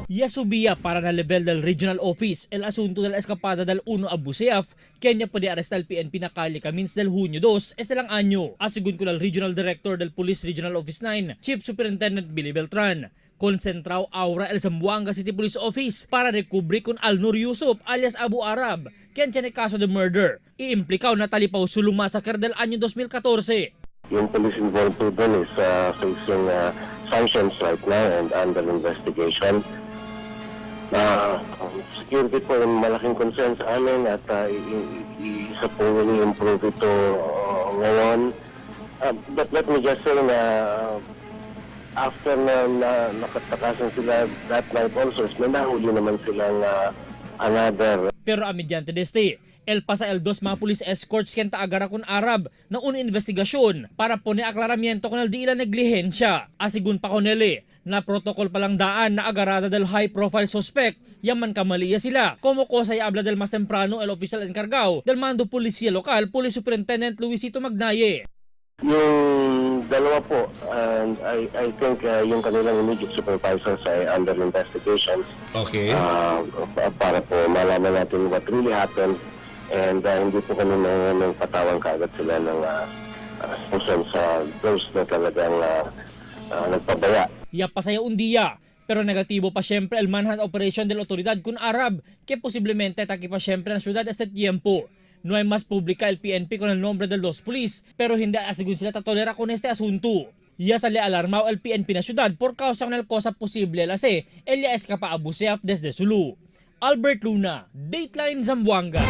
Ya subía para na level del regional office el asunto de la escapada del 1 Abu Sayyaf, kenya pwede arrestar el PNP na Kali Kamins del Junio 2 este lang año. Asigun ko del Regional Director del Police Regional Office 9, Chief Superintendent Billy Beltran. Konsentrao aura el Zamboanga City Police Office para recubrir con Alnur Yusuf alias Abu Arab, quien tiene caso de murder. Iimplikaw na talipaw sulong massacre del año 2014. Yung police involved po dun is facing sanctions right now and under investigation. Security po yung malaking concern sa amin at isa po ini-improve ito ngayon. But let me just say na after na nakatakasan sila that night also, is may nahuli naman silang another. Pero a mediante deste, el pasa el dos mga police escorts ken taagara kun Arab na una investigasyon para pone aklaramiento con el di ila neglihensya. Asigun pa konele na protocol palang daan na agarada del high profile suspect yaman kamaliya sila. Como cosa y habla del mas temprano el oficial encargado del mando policía local, Police Superintendent Luisito Magnaye. Yung dalawa po, and I think yung kanilang immediate supervisors ay under investigations para po malaman natin what really happened and hindi po kami nang patawan kaagad sila ng sanctions sa those na talagang nagpabaya. Ya pasaya un día. Pero negatibo pa siyempre el manhunt operation de la autoridad kun Arab, que posiblemente atake pa siyempre ang ciudad este tiempo. No hay más publica el PNP con el nombre del dos police, pero hindi asegun sila tatolera con este asunto. Ya sale alarmado el PNP na ciudad por causa con el cosa posible la se, el ya escapa a Abu Sayyaf desde Sulu. Albert Luna, Dateline Zamboanga.